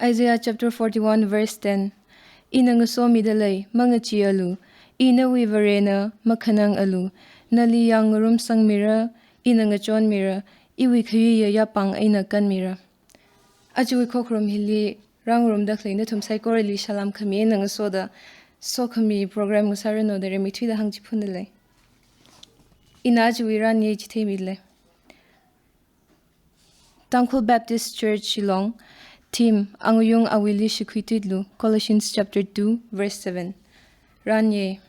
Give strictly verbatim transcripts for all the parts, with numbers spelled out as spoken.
Isaiah chapter forty-one verse ten. Ina ngasomida lei, mangacheealu. I nawui Varena, makhanangalu. Nali yāng ngarumsangmira, ina ngachonmira, iwui khayuiya yapāng eina kanmira. Ajawui khokharum hili rāngarumda khalei nathum saikorali salam khami eina ngasoda, sokhami program ngasāranu da rimeithuida hāngchiphunda lei. Ina ajawui ranye chitheimida lei. Tangkhul Baptist Church Shillong, theme, Angayung awuili shakhuititlu, Colossians chapter two, verse seven. Ranye.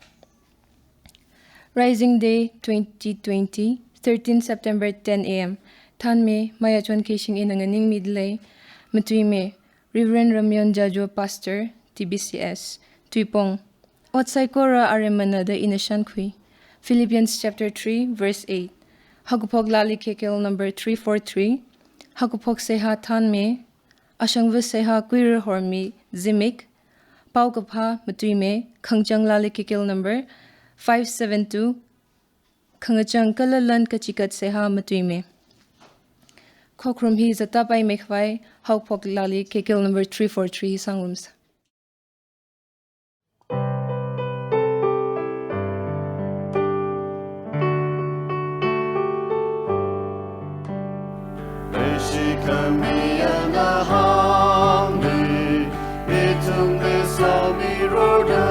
Rising Day twenty twenty, thirteen September, ten A M. Thanmi, Mayachon Keishing ina nganingmida lei. Matuimi, Reverend Ramyon Jajo, Pastor, T B C S. Tuipong. Ot saikora aremana da ina shankhui. Philippians chapter three, verse eight. Haokaphok laali K K L number three four three. Haokaphok seihā thanmi. Ashangva seihā kuirar hormi zimik. Paokaphā matuimi. Khangachang laali K K L number five seven two. Khangachang kala lan kachikat seihā matuimi. Khokharum hi zatda paimeikhavai, haokaphok laali K K L number three four three hi sāngarumsa. Leishikhami ana hāngli, ithumli somiranu.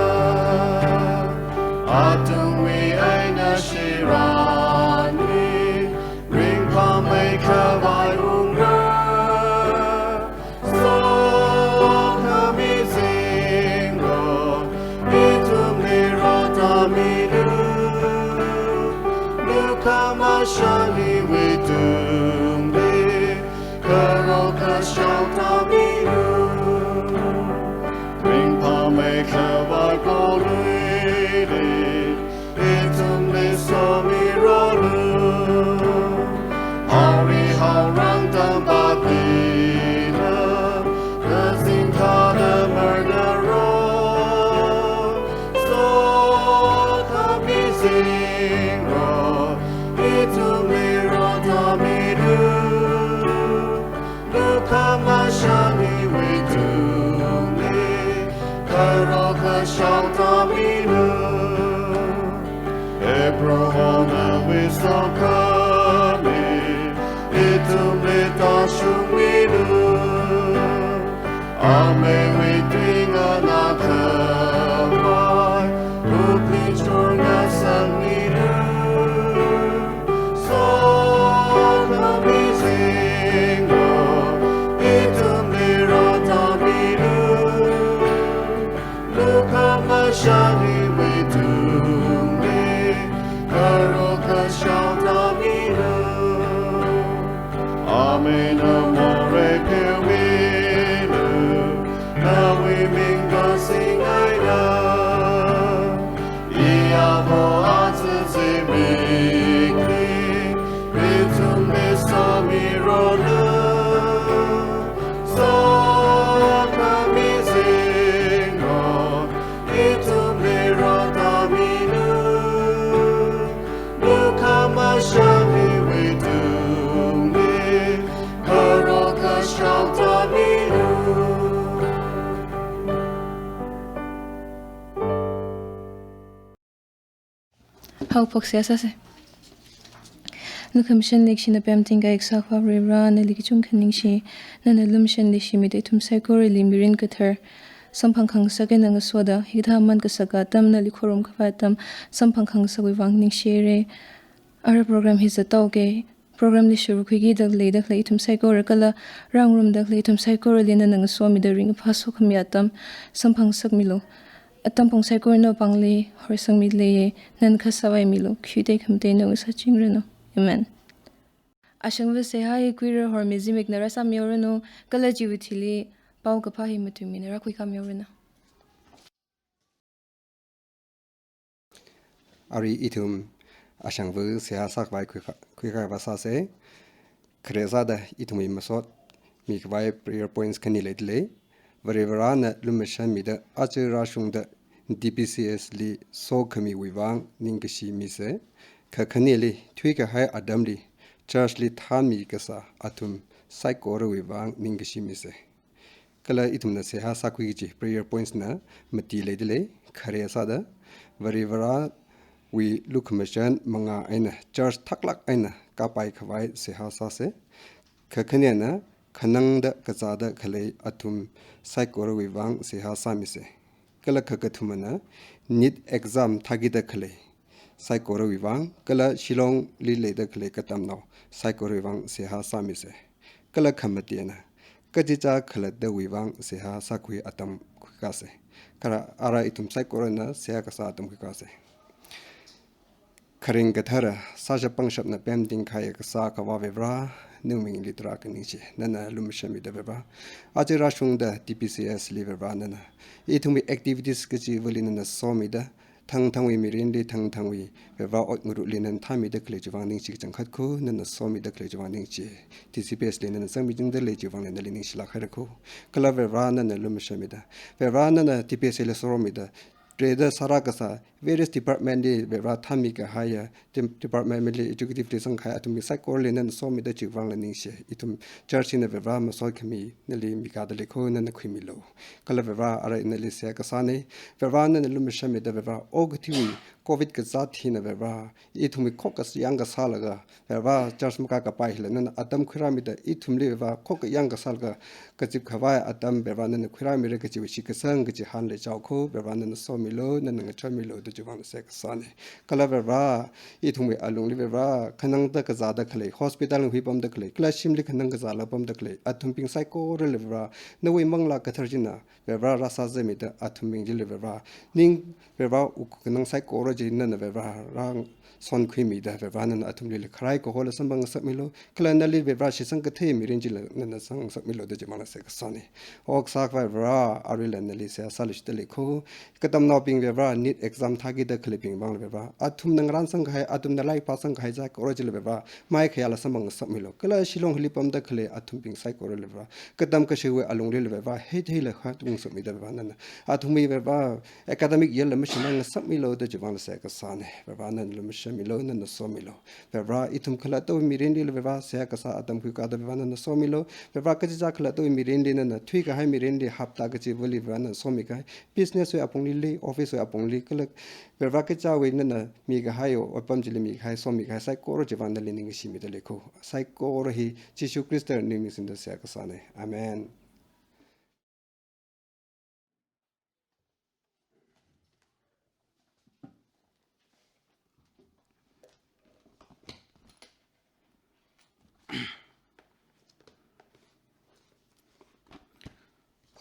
Athumwui eina shiranli, ringphāmeikhavai ungra. Sokhami zinglo, ithumli rātaminu. Lukhamashan hiwui tungli, kharokha shaotaminu. Ringphāmeikhavai poluili, ithumli somiranu. Haori haorang tampakli, kazing thāda marnaro. Sokhami zinglo, ithumli rātaminu. Lukhamashan hiwui tungli, kharokha shaotaminu. Abrahamwui sokhami, ithumli tāshungminu. Ameiwui tuingana khavai, upli churngasakminu. Sokhami zinglo, ithumli rātaminu. Lukhamashan hiwui tungli, kharokha shaotaminu. Amen. Namo reipheominu, nawui ming kazing eina. Iyabo aja zimikli, ithumli somiranu. Sokhami zinglo, ithumli rātaminu. Lukhamashan hiwui tungli, kharokha shaotaminu. Haophok seihā sāsa. Lukhamashan leikashina pemting kaikhasā Akhava Varivara, nali kachungkha ningshi, nana lumashan leishimida ithum saikorali mirin kathar samphang khangasak eina ngasoda, hikathā aman kasaka atam, nali khorumkhavai atam samphang khangasakwui vang ningshire. Ara program hi zathaoke. Program li shurkhuikida leida khalei ithum saikora kala rāngarumda khalei ithum saikorali nana ngasomida ringkaphā sokhami atam samphangsakmilu. Atam pong saikora nawui pāngli horsangmida leiye, nana khasāvaimilu, khayu tekhamatei nawui sāchingranu. Amen. Ashangva seihā hi kuirar hormi zimikna rāsāmihaoranu, kala chiwui thili paokaphā hi matuimina rākhuikhamihaoranu. Arui ithum ashangva seihā sākhavai khuikha-, khuikhavai sāsa. Khare sāda ithumwui masot mikhavai prayer points khani leida lei. Varivarana lumashanmida aja rāshungda D B C S li sokhamiwui vang ningkashi misa. Kakhaneli thuikahai atamli church li thānmi kasā athum saikorawui vang ningkashi misa. Kala ithumna seihā sākhui kaji prayer points na mati leidalei, khare sāda, Varivarāwui lukhamashan mangā eina church thaklāk eina kapai khavai seihā sāsa. Kakhanena, khanangda kazāda khalei athum saikorawui vang seihā sāmisa. Kala kakathumana, NEET exam thākida khalei saikorawui vang, kala Shillongli leida khalei katamnao saikorawui vang seihā sāmisa. Kala khamatena, kachichā khalattawui vang seihā sākhui atam khuikāsa. Kala ara ithum saikorana seihā kasā atam khuikāsa. Kharing kathara, sāshap pangshapna pemting kahai kasā Akhava Varivarā, nawui mingli tarākha ningshi, nana lumashanmida Varivarā. Aja rāshungda T P C S li Varivarā nana ithumwui activities kachivali nana somida, thangthangwui mirinli, thangthangwui Varivarā ot ngarutli nana thāmida khalei chiwui vang ningshi kachangkhat ko, nana somida khalei chiwui vang ningshi. T C P S li nana zangmichingda lei chiwui vang nali ningshilāk haira ko. Kala Varivarā nana lumashanmida, Varivarā nana T P S li soromida, treda sārā kasā various department li Varivarā thāmi kahaiya, dem-, department li executive li zangkahai athumwui saikorali nana somida chiwui vangla ningshi. Ithum church hina Varivarā masot khami nali mikada lei ko, nana khuimilu. Kala Varivarā ara nali seihā kasāna, Varivarā nana lumashanmida Varivarā, okathuiwui covid kazāt hina Varivarā, ithumwui khokkha yangkasālaga, Varivarā church makā kapai hila nana atam khuirāmida ithumli Varivarā khokkha yangkasālaga, kazip khavai atam Varivarā nana khuirāmira kajiwui shitkasang kachihānli chao ko, Varivarā nana somilu, nana ngachonmilu da chiwui vangla seihā kasāna. Kala Varivarā, ithumwui alungli Varivarā, khanangda kazāda khalei, hospital nghui pamda khalei, kala shimli khanang kazāla pamda khalei athumbing saikorali Varivarā, nawui Manglā Kathara china Varivarā rāsāzamida athum ming chili Varivarā, ning Varivarā wuk khanang saikora chi nana Varivarā rāsonkhuimida Varivarā nana athumli kharai kahola samphang ngasakmilu, kala nali Varivarā shitsang kathei mirin chila nana samphang ngasakmilu da chiwui vangla seihā kasāna. Okathui Varivarā, aruila nali seihā sāluishitda lei ko. Katamnaobing Varivarā, NEET exam thākida khaleibing vangla Varivarā, athumna ngarānsang kahai, athumna lairik pāsang kahai saikora chila Varivarā, maikhayāla samphang ngasakmilu. Kala Shillong hili pamda khalei athumbing saikorali Varivarā, katam kashiwui alungli Varivarā, hei theila hatung ngasakmida Varivarā nana athumwui Varivarā academic year la mashimān ngasakmilu da chiwui vangla seihā kasāna. Varivarā nana lumashanmilu, nana somilu. Varivarā ithum khalattawui mirinli Varivarā seihā kasā atam khuikāda Varivarā nana somilu. Varivarā kachichā khalattawui mirinli nana thuikahai mirinli hapta kachivali Varivarā nana somi kahai, business wui apongli, office wui apongli, kala Varivarā kachichāwui nana mikahai, otpam chili mikahai, somi kahai saikora chiwui vang nali ningshimida lei ko. Saikora hi Jishu Khrista nawui ming singda seihā kasāna. Amen.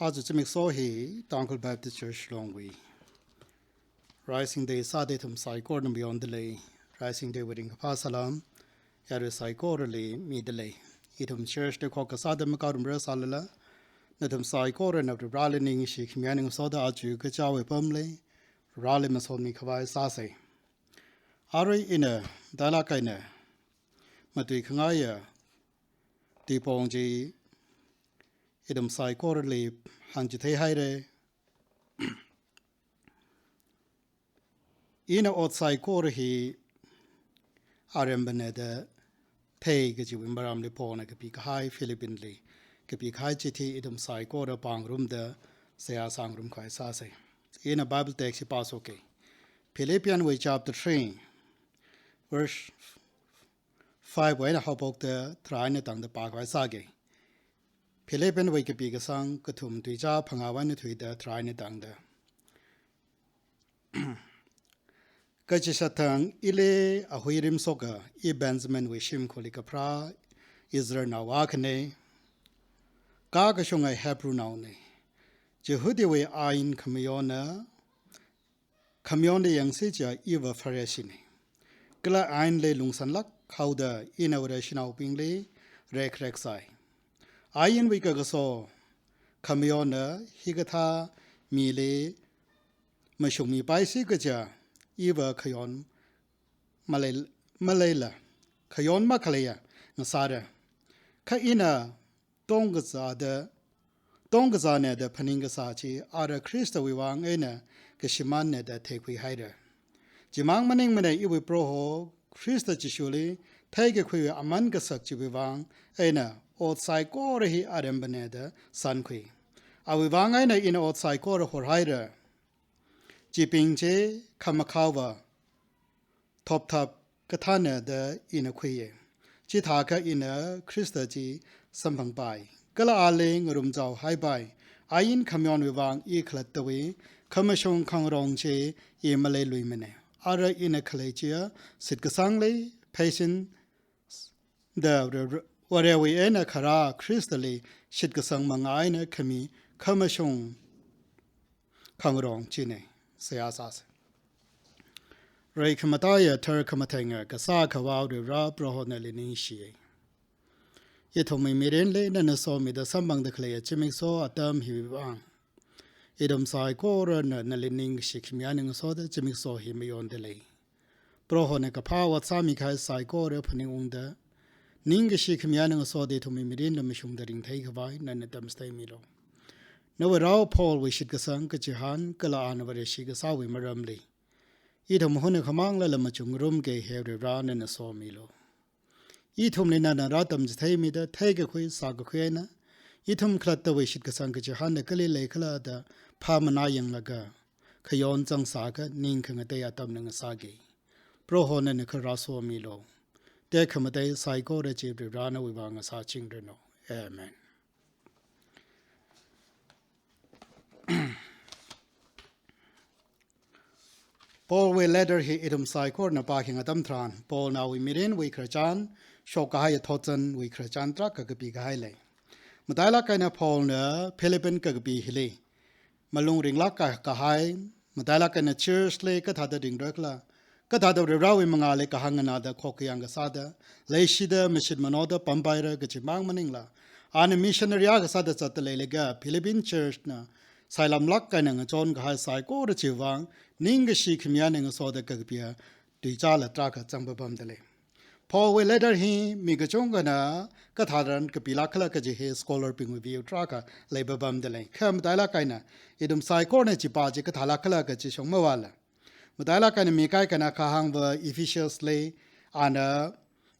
Aja zimiksho hi Tangkhul Baptist Church Shillongwui Rising Day sāda ithum saikorana mayonda lei. Rising Day wui ringkaphā salām yarui saikorali mida lei. Ithum church li khokkha sāda makarumra sālala, nathum saikorana Varivarāli ningshi khami eina ngasoda aja kachichāwui apamli Varivarāli masotmi khavai sāsa. Arui ina tailāk eina matuikhangaiya tuipong chi ithum saikorali hāngchithei haira. Ina ot saikora hi arembana da thei kajiwui maramli Paulna kapikahai Philippian li kapikahai chithi ithum saikora pāngarumda seihā sāngarum khavai sāsa. Ina Bible text hi pāshoka. Philippian wui chapter three, verse five wui eina haophokta tharā eina tangda pākhavai sāka. Philippian wui kapi kasang kathum tuizā phangā wui eina thuida tharā eina tangda. Kachishat thang ili ahui rimshoka, i Benjamin wui shimkhurli kapharā Israelnao akhana, kakashunga Hebrew naona. Jihudi wui ain khamayonna, khamayonda yangsi chiakha iva Pharisee na. Kala ainli lungsanlāk haoda ina Vareshinaobingli rekrek sai. Ainwui kakaso khamayonna hikathā mili mashungmipaisi kaja iva khayon malei, maleila, khayon makhaleiya ngasāra. Kha ina tongkazāda, tongkazāna da phaning kasā chi ara Khristawui vang eina kashimānna da theikhui haira. Chimang maningmana iwui Proho Khrista Jishuli theikakhuiwui aman kasak chiwui vang eina ot saikora hi arembana da sankhui. Awui vang eina ina ot saikora horhaira. Chibing chi khamakhāva thopthap kathāna da ina khuiya. Chithākha ina Khrista chi samphangpai, kala ali ngarumzao haipai. Ain khamayonwui vang i khalattawui khamashung khangarong chi i maleiluimana. Ara ina khalei chiya shitkasangli, pheisin da Vare-, Varewui eina kharā Khristali shitkasang manga eina khami khamashung khangarong china. Seihā sāsa. Rai khamataiya thar khamatheinga kasā Akhava Varivara, Proho nali ningshiya. Ithumwui mirinli nana somida samphangda khaleiya zimiksho atam hiwui vang ithum saikorana nali ningkashi khami eina ngasoda zimiksho hi mayonda lei. Prohona kaphā ot sāmi kahai saikora phaningungda, ningkashi khami eina ngasoda ithumwui mirinli mashungda ringthei khavai nana tamchitheimilu. Nawui rao Paulwui shitkasang kachihān kala ana Vareshi kasāwui maramli ithum hunakha māngla lam machukngarumki, he Varivara nana somilu. Ithumli nana rātamchitheimida theikakhui sākakhui eina ithum khalattawui shitkasang kachihānda kali leikhala da phāmana yanglaga, khayon zangsākha ningkhangatei atamna ngasāki. Proho nana kharā somilu. Tekhamatei saikora chi Varivara nawui vang ngasāchingranu. Amen. Paulwui letter hi ithum saikorana pākhangatam tharan, Paulna awui mirinwui khararchan shokkahai thotchanwui khararchan tarākha kapi kahai lei. Matailāk eina Paulna Philippi kakapi hili malung ringlāk ka-, kahai, matailāk eina church li kathāda ringrakhala, kathāda Varivarawui mangāli kahāng nganāda khokkayang kasāda, leishida mashit manoda pampaira kachimang maningla, ana missionary akha sāda zatda leilaga Philippi church na sailamlāk eina ngachon kahai saikora chiwui vang ningkashi khami eina ngasoda kakapiya tuizāla tarākha zangpapamda lei. Paulwui letter hi mi kachungkhana kathāda kapilākkhala kaji hi scholar bingwui view tarākha leipapamda lei. Kha matailāk eina ithum saikorana chi pā chi kathālākkhala kaji shong mavāla, matailāk eina mi kaikhana kahāngva Ephesus li ana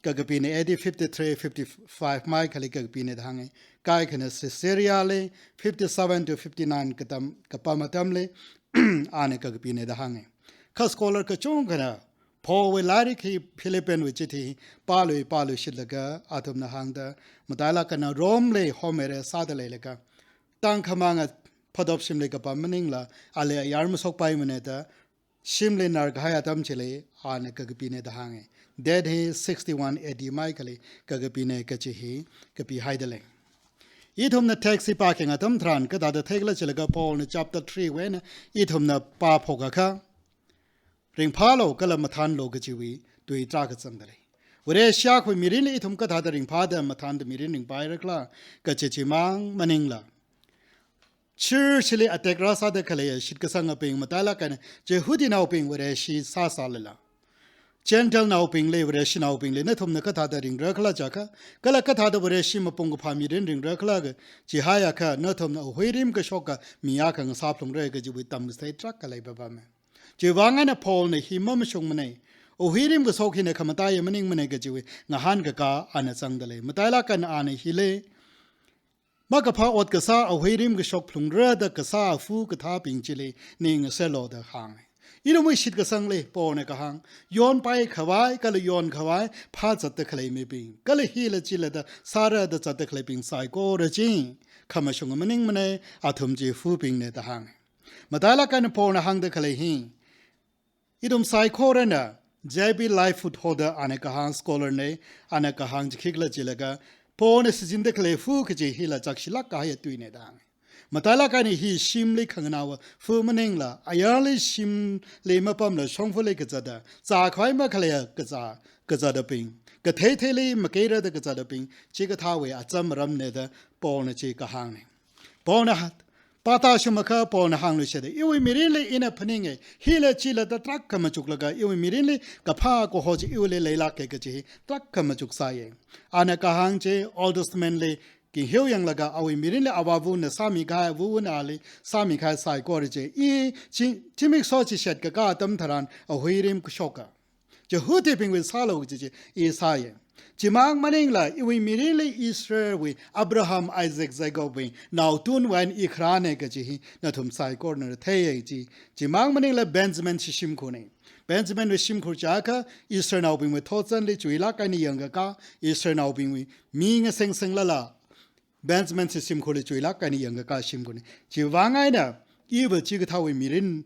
kakapina A D fifty-three fifty-five maikhali kakapina da hānga. Kaikhana Caesarea li fifty-seven to fifty-nine katam, kapam atamli ana kakapina da hānga. Kha scholar kachungkhana Paulwui lairik hi Philippiwui chithi pālui pāluishitlaga athumna hāngda, matailāk eina Rome li home arrest sāda leilaga, tangkhamanga phadop shimli kapam maningla, ali ayar mashokpaimana da, shimli narkahai atam chili ana kakapina da hānga. Date hi sixty-one A D maikhali kakapina kaji hi kapihaida lei. Ithumna text hi pākhang atam tharan kathāda theikhala chilaga Paulna chapter three wui eina ithumna pāphokakha, ringphālu kala mathānlu kajiwui tui tarākha zangda lei. Vareshi akhawui mirinli ithum kathāda ringphāda mathānda mirin ringphāirakhala kaji chimang maningla, church li attack rāsāda khalei shitkasangabing matailāk eina Jihudinaobing Vareshi sāsālala, Gentile naobingli, Vareshinaobingli nathumna kathāda ringrakhala jiakha, kala kathāda Vareshi mapung kaphā mirin ringrakhala kajihaiakha, nathumna awui rim kashok akha mi akha ngasāphalungra kajiwui tamchithei tarākha leipapama. Chiwui vang eina Paulna hi mamashungmana, awui rim kashok hina khamataiya maningmana kajiwui ngahānkakā ana zangda lei. Matailāk eina ana hili makaphā ot kasā awui rim kashok phalungra da kasā afu kathābing chili ning ngasālu da hānga. Ithumwui shitkasangli Paulna kahāng, yonpai khavai kala yon khavai phāzatda khalei mibing, kala hila chila da sāra da zatda khaleibing saikora chi khamashunga maningmana, athum chi fubingna da hānga. Matailāk eina Paulna hāngda khalei hi, ithum saikorana, J B Lightfoot hoda ana kahāng scholar na, ana kahāng chi khikhala chilaga, Paulna shichinda khalei fu kaji hila chakshilāk kahaiya tuina da hānga. Matailāk eina hi shimli khanganāva fu maningla, ayarli shimli mapamla shongfali kazata, zākhavai makhaleiya kazā, kazatabing, katheitheili makeirada kazatabing, chikathāwui acham aramna da Paulna chi kahāngna. Paulna ha-, pātā shumakha Paulna hāngluishida, iwui mirinli ina phaninga, hila chila da tarākha machuklaga, iwui mirinli kaphā kaho chi iwuili leilāka kaji hi tarākha machuksāya. Ana kahāng chi Old Testament li kinghiu yanglaga awui mirinli avāvana sāmikahai, avāvana ali sāmikahai saikora chi, i chi, zimiksho chi shitkakā atam tharan awui rim kashok akha, Jihudibingwui sālu kaji chi i sāya. Chimang maningla iwui mirinli Israelwui Abraham, Isaac, Jacobwui naotunwui eina i kharāna kaji hi nathum saikorana theiya chi. Chimang maningla Benjamin chi shimkhurna. Benjaminwui shimkhur chiakha Israelnaobingwui thotchanli chuilāk eina yangkakā, Israelnaobingwui mi ngasengsenglala Benjamin chi shimkhurli chuilāk eina yangkakā shimkhurna. Chiwui vang eina iva chikathāwui mirin,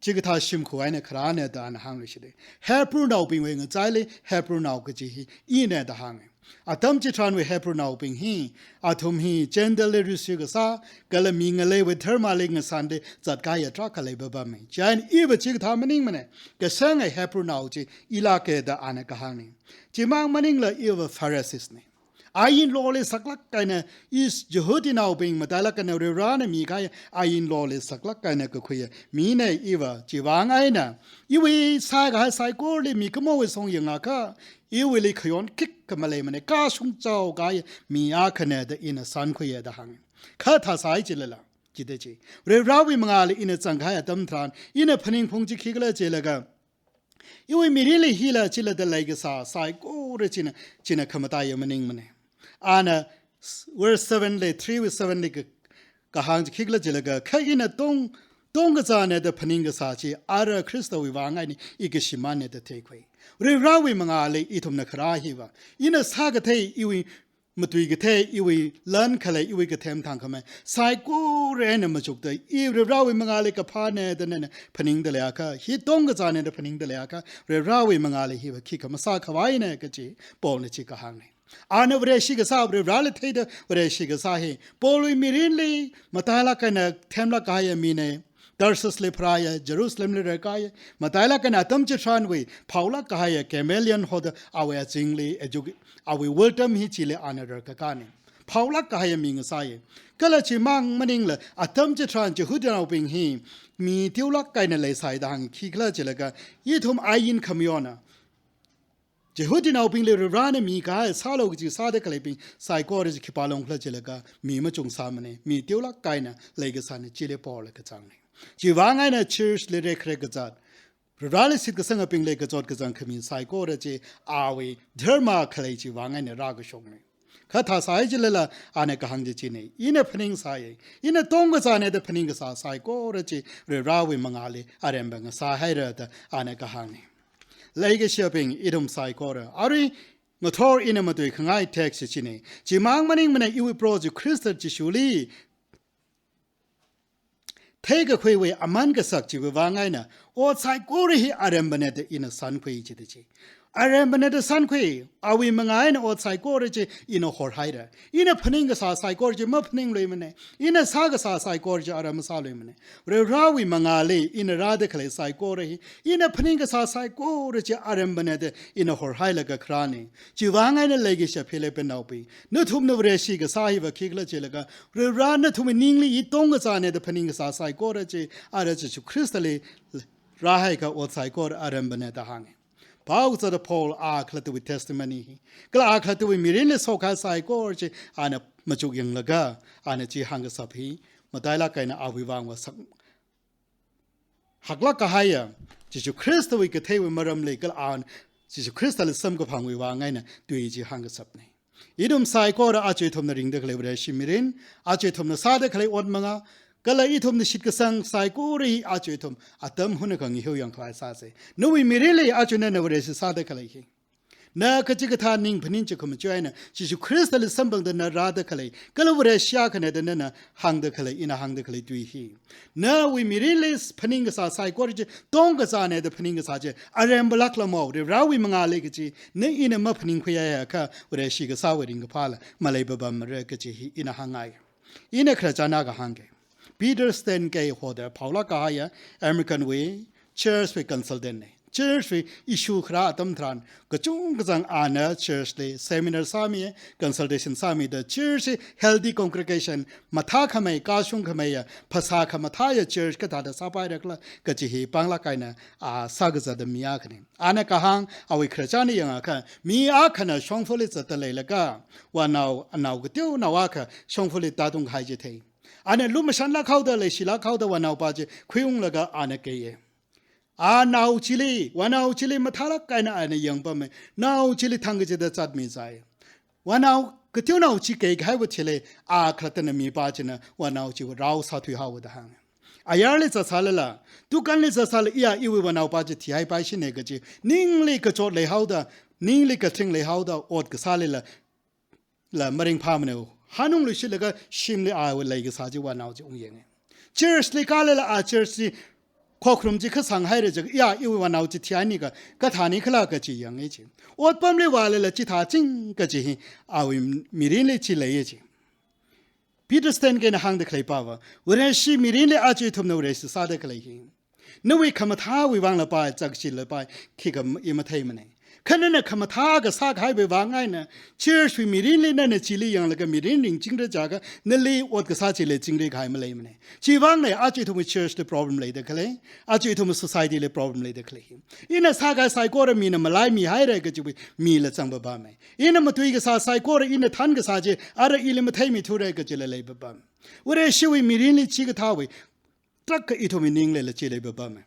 chikathā shimkhur eina kharāna da ana hāngluishita. Hebrewnaobingwui ngachaili Hebrewnao kaji hi ina da hānga. Atam chitharanwui Hebrewnaobing hi, athum hi Gentile li rishi kasā, kala mi ngaleiwui dharmali ngasanda zatkahaiya tarākha leipapama. Chieina iva chikathā maningmana, kasanga Hebrewnao chi ilāka da ana kahāngna. Chimang maningla iva Pharisees na. Ain lawli saklāk eina is Jihudinaobing matailāk eina Varivarana mikahai ain lawli saklāk eina kakhuiya mina iva. Chiwui vang eina iwui sākahai saikorali mikumowui shong yangakha, iwuili khayon khikha maleimana, kashung chaokahai mi akhana da ina shānkhuiya da hānga. Kha thāsai chilala, chithāda chi, Varivarawui mangāli ina zangkahai atam tharan, ina phaningphung chi khikhala chilaga, iwui mirinli hila chila da leikasā saikora china, china khamataiya maningmana. Ana s-, verse seven li, three wui seven li ka, kahāng chi khikhala chilaga, kha ina tong, tongkazāna da phaningkasā chi ara Khristawui vang eina i kashimānna da theikhui. Varivarawui mangāli ithumna kharā hiva, ina sākathei iwui matui kathei, iwui lan khalei, iwui kathem thangkhamei saikora eina machukda, i Varivarawui mangāli kaphāna da nana phaningda leiakha, hi tongkazāna da phaningda leiakha, Varivarawui mangāli hiva khikha masākhavaina kaji Paulna chi kahāngna. Ana Vareshi kasā, Varivarali theida Vareshi kasā hi, Paulwui mirinli matailāk eina themlāk kahaiya mina, Tarsusli pharāya, Jerusalemli rarkāya, matailāk eina atam chitharanwui phaolāk kahaiya Gamaliel hoda awui azingli edu-, awui wortam hi chili ana rarkakāna. Phaolāk kahaiya mi ngasāya. Kala chimang maningla atam chitharan Jihudinaobing hi mi teolāk eina leisai da hānga, khikhala chilaga, ithum ain khamayona Jihudinaobingli Varivarana mikahai sālu kaji sāda khaleibing saikora chi khipā long khala chilaga mi machungsāmana, mi teolāk eina leikasāna chili Paulna kachāngna. Chiwui vang eina church li rekharek kazat, Varivarali shitkasangabingli kachot kachāng khami saikora chi awui dharma khalei chiwui vang eina rākashokna. Kha thāsai chilala ana kahāng chi china, ina phaningsāya, ina tongkazāna da phaningkasā saikora chi Varivarawui mangāli arempa ngasāhaira da ana kahāngna. Leikashiyabing, ithum saikora, arui ngathor ina matuikhangai text chi china. Chimang maningmana iwui Proho Jishu Khrista Jishuli theikakhuiwui aman kasak chiwui vang eina ot saikora hi arempana da ina shānkhui chithāda chi. Arempana da shānkhui, awui mangā eina ot saikora chi ina horhaira. Ina phaningkasā saikora chi maphaningluimana. Ina sākasā saikora chi ara masāluimana. Varivarawui mangāli ina rāda khalei saikora hi, ina phaningkasā saikora chi arempana da ina horhailaga kharāna. Chiwui vang eina leikashiya Philippinaobing, nathumna Vareshi kasā hiva khikhala chilaga, Varivara nathumwui ningli i tongkazāna da phaningkasā saikora chi ara Jishu Khristali rāhaiakha ot saikora arempana da hānga. Pao kazata Paul a khalattawui testimony hi, kala a khalattawui mirinli shokkahai saikora chi ana machuk yanglaga, ana chi hāngkashap hi matailāk eina awui vangva sak-, haklāk kahaiya Jishu Khristawui katheiwui maramli kala ana Jishu Khristali samkaphangwui vang eina tui chi hāngkashapna. Ithum saikora aja ithumna ringda khalei Vareshi mirin, aja ithumna sāda khalei ot mangā, kala ithumna shitkasang saikora hi aja ithum atam hunakha ngaheo yangkhavai sāsa. Nawui mirinli aja nana Vareshi sāda khalei hi, na kachikathā ning phaning chi khamachoi eina Jishu Khristali samphangda na rāda khalei, kala Vareshi akhana da nana hāngda khalei, ina hāngda khalei tui hi, nawui mirinli phaningkasā saikora chi, tongkazāna da phaningkasā chi arempalākla mo, Varivarawui mangāli kaji na ina maphaningkhuiakha Vareshi kasāwui ringkaphāla maleipapamara kaji hi ina hāngngai. Ina khararchan akha hāngke. Peter Steinke hoda phaolāk kahaiya Americanwui churchwui consultant na. Churchwui issue kharā atam tharan, kachungkha zang ana churchli seminar sāmi, consultation sāmida church hi healthy congregation, mathākhamei, kashungkhameiya, phasā khamathāya church kathāda sāpairakhala kaji hi panglāk eina a sākazata mi akhana. Ana kahāng awui khararchan yangakha, mi akhana shongfali zatta leilaga, vānao, anao kateonao akha shongfali tātungkahai chi thei. Ana lumashanlāk haoda, leishilāk haoda vānaopa chi khuiunglaga ana keiya. A nao chili, vānao chili mathālāk eina ana yangpammi. Nao chili thang kachida zatmi zai. Vānao kateonao chi kei kahaiva thili, a khalattana mipā china vānao chiva rao sāthuihaowa da hānga. Ayarli zatsālala, dukanli zatsālala, iya iwui vānaopā chi thihaipaishina kaji, ningli kachot leihaoda, ningli kathing leihaoda, ot kasālila, la maringphāmana. Hanungluishitlaga shimli awui leikasā chi vānao chi ungyanga. Church li kālala a church li khokharum chi khasang haira jiakha, ya iwui vānao chi thihaini ka, kathāni khala kaji yanga chi. Otpamli vālala chithāching kaji hi awui mirinli chi leiya chi. Peter Steinke na hāngda khaleipava, Vareshi mirinli aja ithumna Vareshi sāda khalei hi, nawui khamathāwui vangla pai, zakshila pai, khikha i matheimana. Kha nana khamathā kasā kahaiwui vang eina, church wui mirinli nana chili yanglaga mirin ringchingra jiakha, nali ot kasā chili chingri kahai maleimana. Chiwui vangna aja ithumwui church li problem leida khalei, aja ithumwui society li problem leida khalei hi. Ina sākahai saikora mina malaimihaira kajiwui mila zangpapama. Ina matui kasā saikora, ina than kasā chi, ara ili matheimithura kajila leipapam. Vareshiwui mirinli chikathāwui tarākha ithumwui ninglila chi leipapama.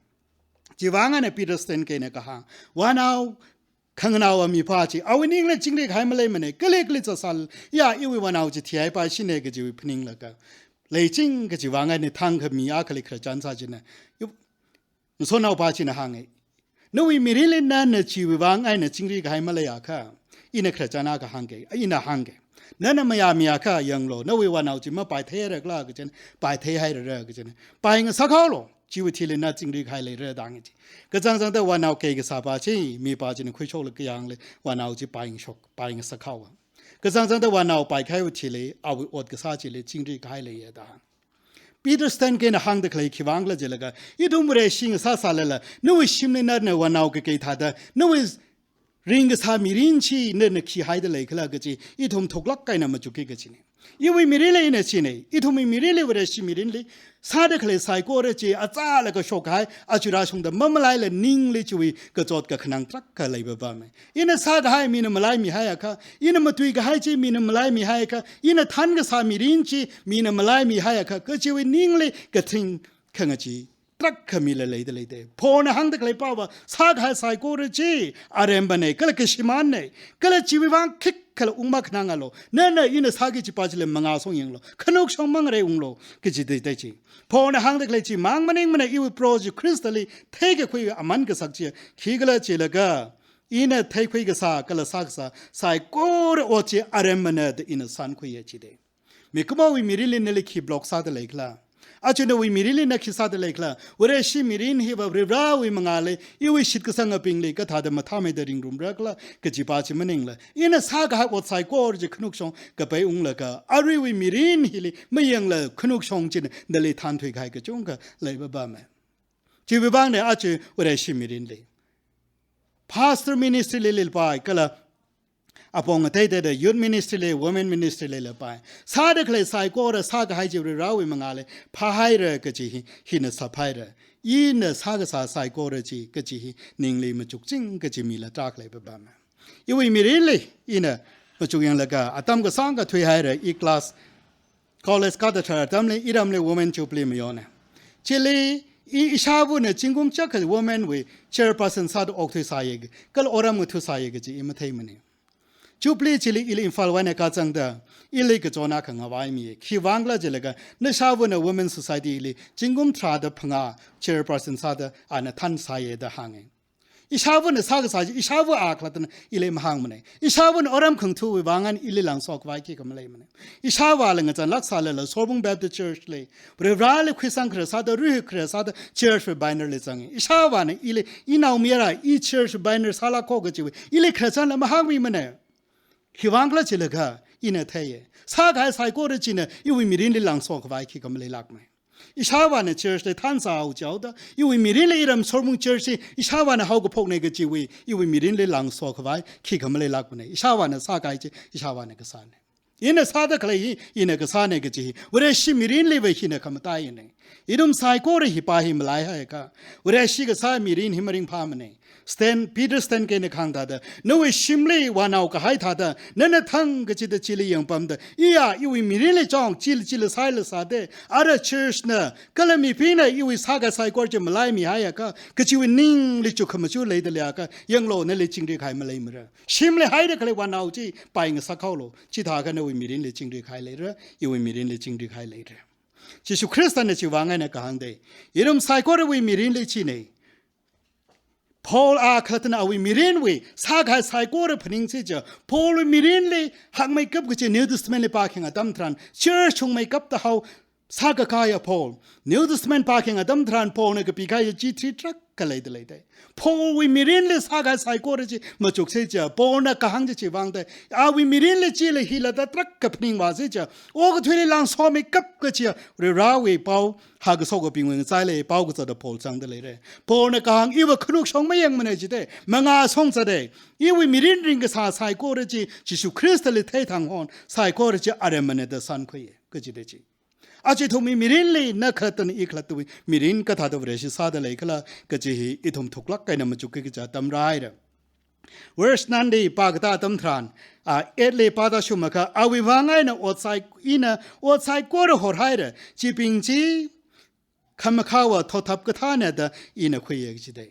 Chiwui vang eina Peter Steinke na kahāng, vānao, khanganao mipā chi, awui ningla chingri kahai maleimana, kali kali zatsālala, ya iwui vānao chi thihaipaishina kajiwui phaninglaga, leiching kajiwui vang eina thangkha mi akhali khararchan sā china, i, ngasotnaopā china hānga, nawui mirinli nana chiwui vang eina chingri kahai maleiakha, ina khararchan akha hāngga, ina hāngga. Nana mayāmiakha yanglu, nawui vānao chi mapaitheihaira khala kachina, paitheihairara kachina, paingasakhaolu, chiwui thili na chingri kahai leira da hānga chi. Kachangchangda vānao kei kasāpā chi, mipā china khuishoklaga yangli, vānao chi paingashok, paingasakhaowa. Kachangchangda vānao paikahaiwui thili, awui ot kasā chili chingri kahai leiya da hānga. Peter Steinke na hāngda khalei khiwui vangkhala jilaga, ithum Vareshi ngasāsālala, nawui shimli nana vānao kakei thāda, nawui ringkasā mirin chi nana khi haida leikhala kaji, ithum thuklāk eina machukki kajina. Iwui mirinli ina china, ithumwui mirinli, Vareshi mirinli, sāda khalei saikora chi, achālakha shokkahai, aja rāshungda mamalaila ningli chiwui kachot kakhanang tarākha leipapama. Ina sākahai mina malaimihaiakha, ina matui kahai chi mina malaimihaiakha, ina than kasā mirin chi mina malaimihaiakha, kachiwui ningli kathing khangachee tarākha mila leida leida. Paulna hāngda khaleipava, sākahai saikora chi arembana, kala kashimānna, kala chiwui vang khikhala ungmakhanangalu. Nana ina sāki kachipā chili mangā songyanglu, khanukshong mangarei unglu, kaji dei dei chi. Paulna hāngda khalei chimang maningmana, iwui Proho Jishu Khristali theikakhui aman kasak chi, khikhala jilaga, ina theikhui kasā, kala sā kasā saikora ot chi arembana da ina sankhuiya chi dei. Mikumowui mirinli nali khi block sāda leikhala? Aja nawui mirinli na khi sāda leikhala? Vareshi mirin hiva Varivarāwui mangāli, iwui shitkasangabingli kathāda mathāmeida ringrumra khala kajipā chi maningla, ina sākahai ot saikora chi khanukshong kapai unglaga, aruiwui mirin hili mayangla khanukshong china nali thanthui kahai kachungkha leipapama. Chiwui vangna aja Vareshi mirinli, pastor ministry li leipai, kala apong ateiteida youth ministry li, women ministry li leipai, sāda khalei saikora sākahai chi Varivarāwui mangāli phāhaira kaji hi, hina sāphaira. Ina sākasā saikora chi kaji hi ningli machukching kaji mila tarākha leipapama. Iwui mirinli ina machukyanglaga, atam kasāngkha thuihaira, i class college kāda tharan atamli, iramli Women Jubilee mayona. Chili, i, ishāvana zingkum chiyākha women wui chairperson sāda okthuisāya, kala otram ngathāsāya kaji i matheimana. Jubilee chili ili Imphal wui eina kazangda, ili kachon akha ngavaimiya. Khiwui vangkhala jilaga, nashāvana Women Society li zingkum tharāda phangā chairperson sāda ana thansāya da hānga. Ishāvana sākasā chi, ishāva a khalattana ili mahāngmana. Ishāvana otram khangatha wui vang eina ili langso khavai khikha maleimana. Ishāvāla ngachānlāksālala Sorbung Baptist Church li, Varivarāli khuisang kharā sāda, ruihik kharā sāda, church wui pioneer li zanga. Ishāvāna ili, inaomayara, i church pioneer sālākho kajiwui ili khararchanla mahāngmimana. Khiwui vangkhala jilaga, ina theiya, sākahai saikora china iwui mirinli langso khavai khikha maleilākmana. Ishāvāna church li thansāhao chihaoda, iwui mirinli iram Sorbung Church chi ishāvāna haokaphokna kajiwui, iwui mirinli langso khavai khikha maleilākmana. Ishāvāna sākahai chi, ishāvāna kasāna. Ina sāda khalei hi, ina kasāna kaji hi, Vareshi mirinliva hina khamataiyana. Ithum saikora hipā hi malaihaiakha, Vareshi kasā mirin hi maringphāmana. Stan, Peter Stanke na kahāng thāda, nawui shimli vānao kahai thāda, nana thang kachida chili yangpamda, iya, iwui mirinli chong, chili chili sāla sāda, ara church na, kala mibingna iwui sākahai saikora chi malaimihaiakha, kachiwui ningli chukkhamaja leida leiakha, yanglu nali chingri kahai maleimara. Shimli haida khalei vānao chi, paingasak haolu, chithākha nawui mirinli chingri kahai leira, iwui mirinli chingri kahai leira. Jishu Khristana chiwui vang eina kahāngda, ithum saikorawui mirinli china. Paul a khalattana awui mirinwui sākahai saikora phaningsi chiakha, Paulwui mirinli hakmeikap kachi New Testament li pākhayang atam tharan, church shungmeikap da hao sākakāya Paul. New Testament pākhayang atam tharan Paulna kapikahai chi three tarākha leida leida. Paulwui mirinli sākahai saikora chi machuksi chiakha, Paulna kahāng chi chiwui vangda, awui mirinli chili hila da tarākha phaningvāsi chiakha, okathuili langsomeikap kachi, Varivarawui pao, hākashokabingwui ngachaili pao kazata Paul zangda leira. Paulna kahāng iva khanukshong mayangmana jida, mangāshong zata. Iwui mirin ringkasā saikora chi, Jishu Khristali theithang hon, saikora chi aremana da sankhuiya, kachida chi. Aja ithumwui mirinli na khalattana i khalattawui mirin kathāda Vareshi sāda leikhala, kachi hi ithum thuklāk eina machukki kaja atam rāhaira. Verse nine li pākatā atam tharan, a, eight li pāda shumakha, awui vang eina ot sai, ina ot saikora horhaira, chibing chi khamakhāva thotthap kathāna da ina khuiya kachida.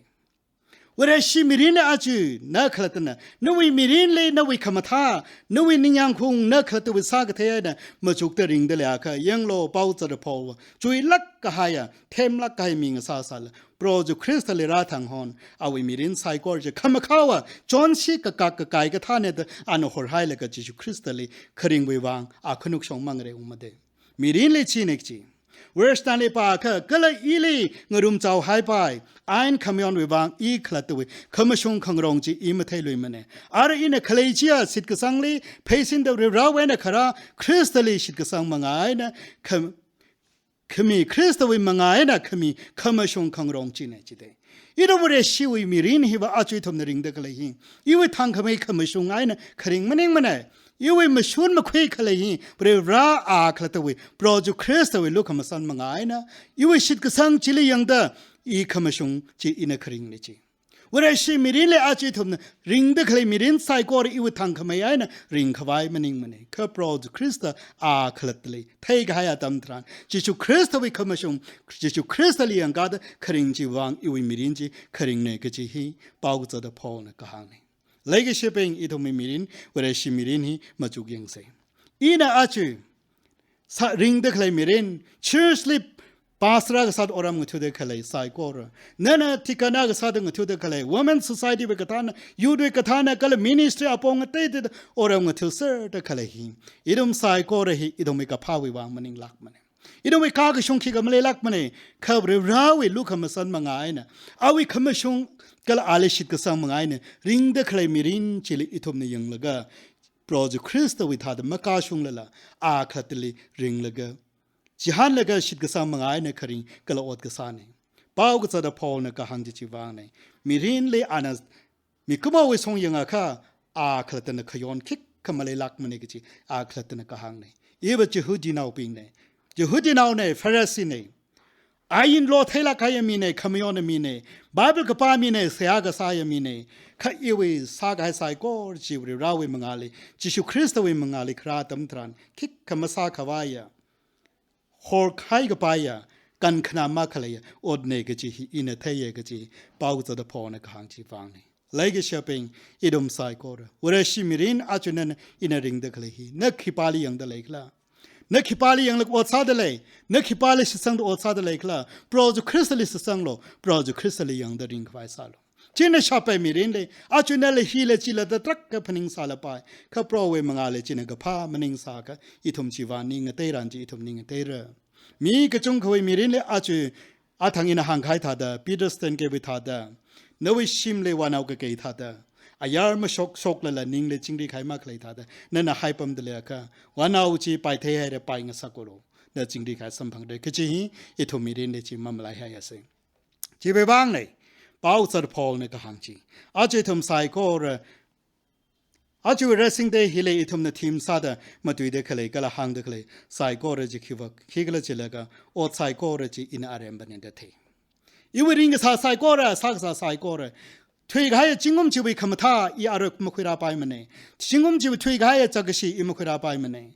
Vareshi mirin aja na khalattana, nawui mirinli nawui khamathā, nawui ningyāngkhaung na khalattawui sākathei eina machukda ringda leiakha, yanglu pao zata Paul, chuilāk kahaiya, themlāk kahai mi ngasāsāla, Proho Jishu Khristali rāthang hon, awui mirin saikora chi khamakhāva, chonshi kakak kakai kathāna da ana horhailaga Jishu Khristali kharingwui vang, a khanukshong mangareiungmada. Mirinli china kachi. Verse nine li pākha, kala ili ngarumchao haipai, ain khamayonwui vang i khalattawui khamashung khangarong chi i matheiluimana. Ara ina khalei chiya shitkasangli pheisinda Varivarawui eina kharā, Khristali shitkasang manga eina kham-, khami, Khristawui manga eina khami khamashung khangarong china jida. Ithum Vareshiwui mirin hiva aja ithumna ringda khalei hi, iwui thangkhamei khamashung eina kharing maningmana. Iwui mashun makhui khalei hi, Varivara a khalattawui, Proho Jishu Khristawui lukhamashan manga eina, iwui shitkasang chili yangda, i khamashung chi ina kharingna chi. Vareshi mirinli aja ithumna ringda khalei mirin saikora iwui thangkhamei eina ringkhavai maningmana. Kha Proho Jishu Khrista a khalattali theikahai atam tharan, Jishu Khristawui khamashung, Jishu Khristali yangkāda kharing chiwui vang iwui mirin chi kharingna kachi hi pao kazata Paulna kahāngna. Leikashibing, ithumwui mirin, Vareshi mirin hi machuk yangsa. Ina aja sā, ringda khalei mirin, church li pastor kasāda otram ngathāda khalei saikora, nana deacon kasāda ngathāda khalei, women society wui kathāna, youth wui kathāna, kala ministry apong ngateiteida otram ngathāserda khalei hi, ithum saikora hi ithumwui kaphāwui vang maninglākmana. Ithumwui kakashung khikha maleilākmana, kha Varivarawui lukhamashan manga eina, awui khamashung kala ali shitkasang manga eina ringda khalei mirin chili ithumna yanglaga, Proho Jishu Khristawui thāda makashunglala, a khalattali ringlaga, chihānlaga shitkasang manga eina kharing kala ot kasāna. Pao kazata Paulna kahāng chi chiwui vangna. Mirinli ana mikumowui shong yangakha, a khalattana khayon khikha maleilākmana kachi a khalattana kahāngna. Iva Jihudinaobingna. Jihudinaona, Phariseena. Ain lo theilāk kahaiya mina, khamayona mina, Bible kapā mina, seihā kasāya mina. Kha iwui sākahai saikora chi Varivarawui mangāli, Jishu Khristawui mangāli kharā atam tharan, khikha masākhavaiya, horkahai kapaiya, kankhanā makhaleiya otna kachi hi ina theiya kachi pao kazata Paulna kahāng chiwui vangna. Leikashibing, ithum saikora, Vareshi mirin aja nana ina ringda khalei hi, na khipāli yangda leikhala? Na khipāli yanglaga ot sāda lei? Na khipāli shitsangda ot sāda leikhala? Proho Jishu Khristali shitsanglu, Proho Jishu Khristali yangda ringkhavai sālu. China shāpai mirinli, aja nala hila chila da tarākha phaningsālapai, kha Prohowui mangāli china kaphā maningsāakha, ithum chiwui vang ning ngateiranu chi ithum ning ngateira. Mi kachungkhawui mirinli aja, athang ina hāngkahai thāda, Peter Stanke wui thāda, nawui shimli vānao kakei thāda, ayar mashok shoklala ningli chingri kahai makhalei thāda, nana haipamda leiakha, vānao chi paithei haira, paingasakhaolu, na chingri kahai samphangra kachi hi, ithum mirinli chi mamalaihaiasa. Chiwui vangna, pao kazata Paulna kahāng chi. Aja ithum saikora, aja Raising Day hili ithumna theme sāda matuida khalei kala hāngda khalei saikora chi khiva, khikhala chilaga, ot saikora chi ina aremana da thei. Iwui ringkasā saikora, sākasā saikora, thuikahai zingkum chiwui khamathā i arui makhuirāpaimana. Zingkum chiwui thuikahai zakkashi i makhuirāpaimana.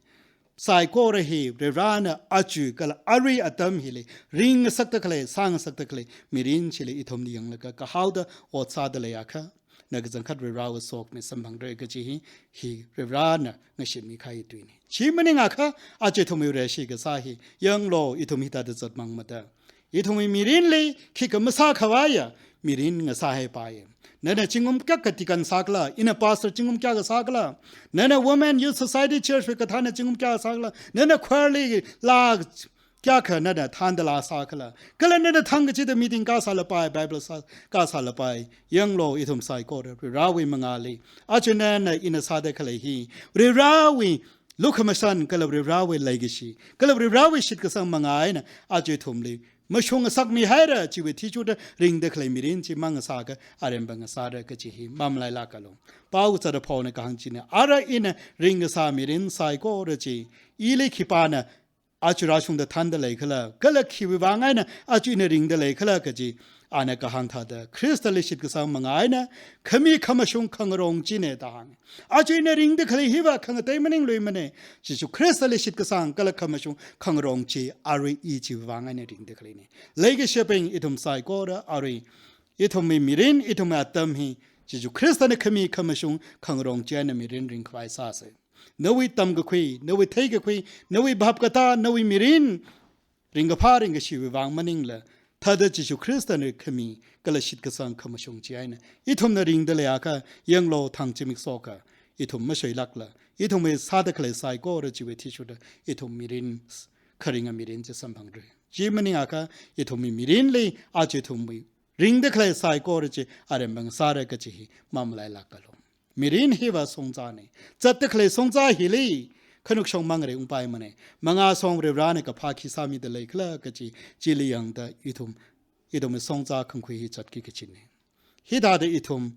Saikora hi Varivarana aja kala arui atam hili ringngasakda khalei, sāngasakda khalei mirin chili ithumna yanglaga kahaoda ot sāda leiakha, na kachangkhat Varivarawui sokna samphangra kaji hi, hi Varivarana ngashitmi kahai tuina. Chi maningakha, aja ithumwui Vareshi kasā hi, yanglu, ithum hithāda zatmangmada, ithumwui mirinli khikha masākhavaiya mirin ngasāhaipaiya. Nana zingkum kayākha deacon sākhala, ina pastor zingkum kayākha sākhala, nana women youth society church wui kathāna zingkum kayākha sākhala, nana choir li laa kayākha nana thānda laa sākhala, kala nana thang kachida meeting kasālapai, Bible sā, kasālapai, yanglu, ithum saikora Varivarawui mangāli, aja nana ina sāda khalei hi Varivarawui lukhamashan kala Varivarawui leikashi kala Varivarawui shitkasang manga eina aja ithumli mashung ngasakmihaira, chiwui athishurda ringda khalei mirin chi mang ngasaka arempa ngasāra kaji hi mamalailākalu. Pao kazata Paulna kahāng china, ara ina ringkasā mirin saikora chi, ili khipāna aja rāshungda thānda leikhala, kala khiwui vang eina aja ina ringda leikhala kaji, ana kahāng thāda, Khristali shitkasang manga eina khami khamashung khangarong china da hānga. Aja ina ringda khalei hiva khangatei maningluimana. Jishu Khristali shitkasang kala khamashung khangarong chi arui i chiwui vang eina ringda khaleina. Leikashibing, ithum saikora arui ithumwui mirin, ithumwui atam hi Jishu Khristana khami khamashung khangarong chi eina mirin ringkhavai sāsa. Nawui tamkakhui, nawui theikakhui, nawui bhap katā, nawui mirin ringkaphā ringkashiwui vang maningla, thāda Jishu Khristana khami kala shitkasang khamashung chi eina ithumna ringda leiakha, yanglu, thang zimiksho akha ithum mashoilākla, ithumwui sāda khalei saikora chiwui athishurda ithum mirin, kharinga mirin chi samphangra. Chi maningakha, ithumwui mirinli aja ithumwui ringda khalei saikora chi arempa ngasāra kaji hi mamalailākalu. Mirin hiva shongzana. Zatda khalei shongza hili khanukshong mangarei ungpaimana. Mangāshong Varivarana kaphā khi sāmida leikhala kaji chili yangda ithum, ithumwui shongza khangkhui hi zatki kachina. Hithāda ithum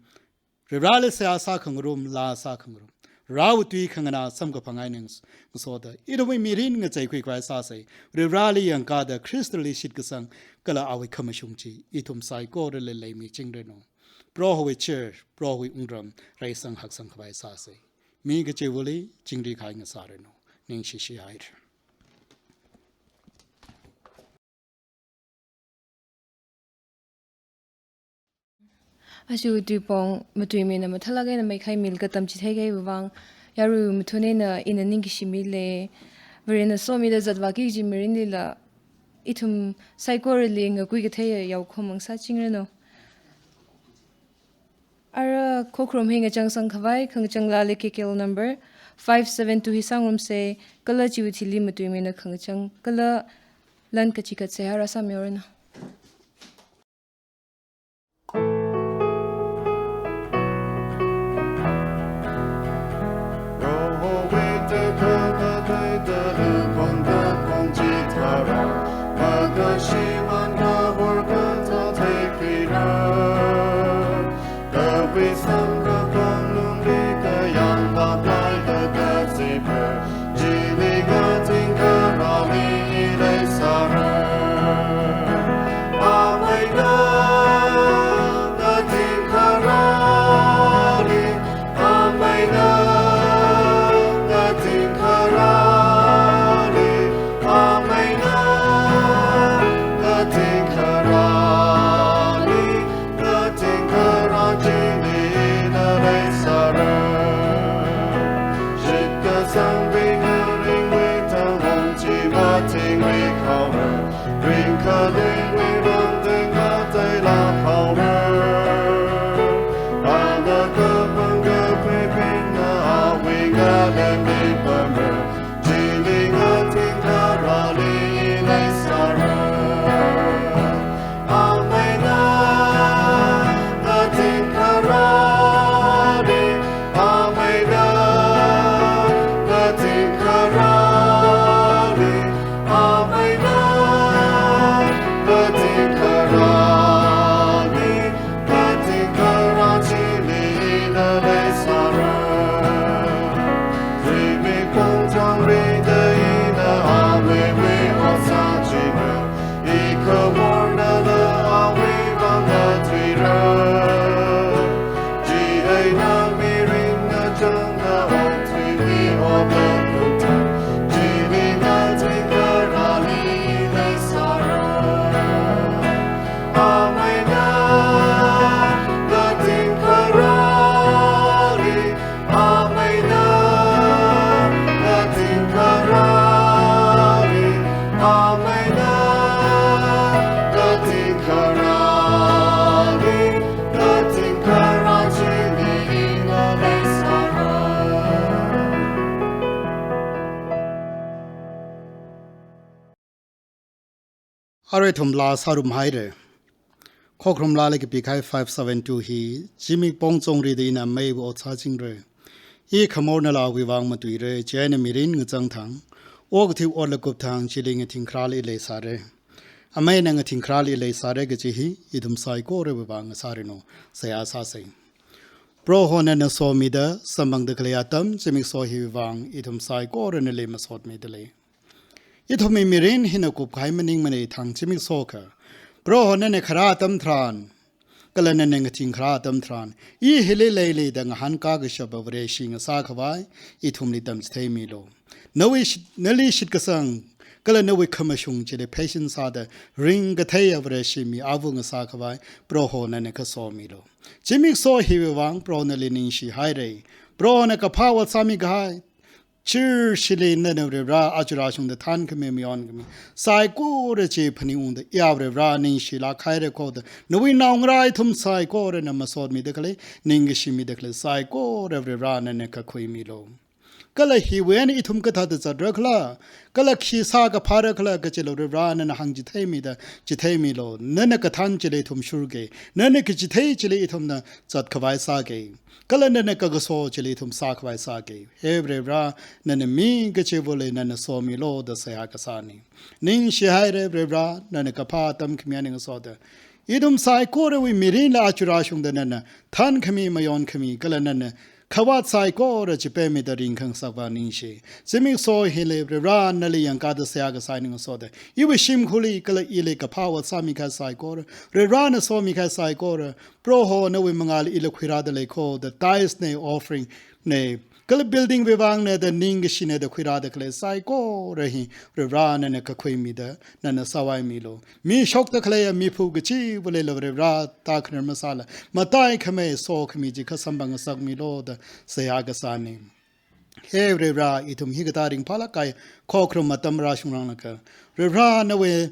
Varivarali seihā sākhangarum, laa sākhangarum, Varivarawui tui khanganā samkaphang eina ngas-, ngasoda ithumwui mirin ngacheikhui khavai sāsa. Varivarali yangkāda Khristali shitkasang kala awui khamashung chi ithum saikorali leimichingranu. Prohowui church, Prohowui wungram reisang haksang khavai sāsa. Mi kachivali chingri kahai ngasāranu. Ningshishihaira. Aja tuipong matuimina mathālāk eina meikhai mil katam chitheikahaiwui vang, yarui mathun eina ina ningkashi mila. Varena somida zatvāki kaji mirinlila ithum saikorali ngakui katheiya yaokahomang sāchingranu. Ara khokharum hi ngachangsang khavai, khangachang laali K K L number five seven two hi sāngarumsa, kala chiwui thili matuimina khangachang kala lan kachikatsa rāsāmihaoranu. Arui ithum laa sārum haira. Khokharum laa leikapi kahai five seven two hi, zimik pongchongri da ina meiva ot sāchingra. I khamor nala awui vang matuira, chieina mirin ngachang thang, okathui otla kup thang, chili ngathing kharāli leisāra. Amei eina ngathing kharāli leisāra kaji hi, ithum saikorawui vang sāranu, seihā sāsa. Proho nana somida, samphangda khalei atam, zimiksho hiwui vang, ithum saikorana leimi masotmida lei. Ithumwui mirin hina kup kahai maningmana thang zimiksho kha. Proho nana kharā atam tharan, kala nana ngathing kharā atam tharan, i hili leili da ngahānkā kashapa Vareshi ngasā khavai, ithumli tamchitheimilu. Nawui shit, nali shitkasang, kala nawui khamashung chili pheisin sāda ringkathei a Vareshi mi āva ngasā khavai, Proho nana khasomilu. Zimiksho hiwui vang, Proho nali ningshi haira. Proho na kaphā ot sāmi kahai, chirshili nana Varivara aja rāshungda thankhami mayonkhami saikora chi phaningungda, iya Varivara ningshilāk haira kho da, nawui naongarā ithum saikorana masotmida khalei, ningkashi mida khalei saikora Varivara nana kakhuimilu. Kala hiwui eina ithum kathāda zatra khala, kala khi sākaphāra khala kachila Varivara nana hāngchitheimida, chitheimilu, nana kathan chili ithum shurki, nana kachithei chili ithumna zat khavai sāki. Kala nana kakaso chili ithum sā khavai sāki. He Varivara, nana mi kachivali nana somilu da seihā kasāna. Ningshi haira Varivara, nana kaphā atam khami eina ngasoda, ithum saikorawui mirinla aja rāshungda nana thankhami mayonkhami, kala nana khavāt saikora chipemmida ringkhangasak vang ningshi. Zimiksho hili Varivara nali yangkāda seihā kasā eina ngasoda, iwui shimkhurli kala ili kaphā ot sāmi kahai saikora, Varivara na somi kahai saikora, Proho nawui mangāli ila khuirāda lei kho da, tithes na, offering na, kala building wui vangna da, ningkashina da khuirāda khalei saikora hi, Varivara nana kakhuimida, nana sāvaimilu. Mishokda khalei a miphu kachivalila Varivara tākharar masāla, mataikhamei sokhami chi kha samphangngasakmilu da seihā kasāna. He Varivara, ithum hikathā ringphālāk kahai khokharum atam rāshungranglakha, Varivara nawui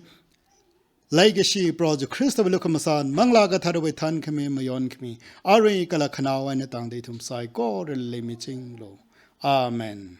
leikashi Proho Jishu Khristawui lukhamashan, Manglā Katharawui thankhami mayonkhami, arui kala khanaowa eina tangda ithum saikorali leimichinglu. Amen.